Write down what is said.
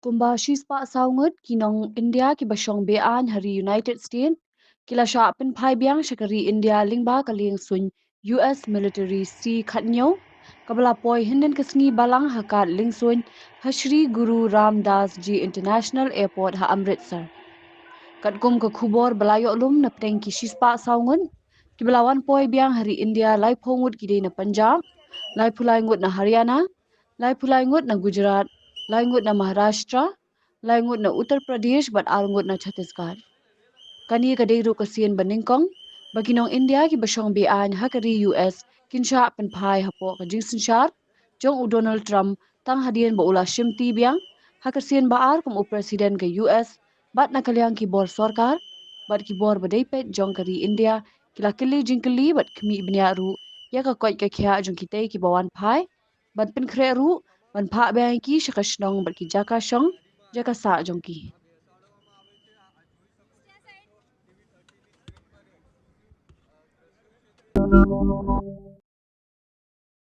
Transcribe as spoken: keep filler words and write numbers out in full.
Kumba shispah saw ngut ki nong India kiba shong be-aiñ ha ri United States ki la shah pynphai biang sha ka ri India lyngba ka liengsuiñ U S military C khathynñiew, kaba la poi hynnin ka sngi Balang ha kad liengsuiñ ha Shri Guru Ram Das Ji International Airport ha Amritsar. Katkum ka khubor ba la ïoh lum, na pdeng ki shispah saw ngut kiba la wan poi biang ha ri India, laiphew ngut ki dei na Punjab, laiphew lai ngut na Haryana, laiphew lai ngut na Gujarat, lai ngut na Maharashtra, lai ngut na Uttar Pradesh bad ar ngut na Chhattisgarh. Kane ka dei ruh ka sien ba nyngkong ba ki nong India kiba shong be-aiñ ha ka ri U S kin shah pynphai hapoh ka jingsynshar jong u Donald Trump tang hadien ba u la shimti biang ha ka sien ba ar kum u President ka U S, bad na ka liang ki bor sorkar bad ki bor ba dei peit jong ka ri India ki la kylli jingkylli bad khmih bniah ruh ïa ka koit ka khiah jong kitei kiba wan phai, ban pynkhreh ruh ban phah biang ïa ki sha ka shnong bad ki jaka shong jaka sah jong ki.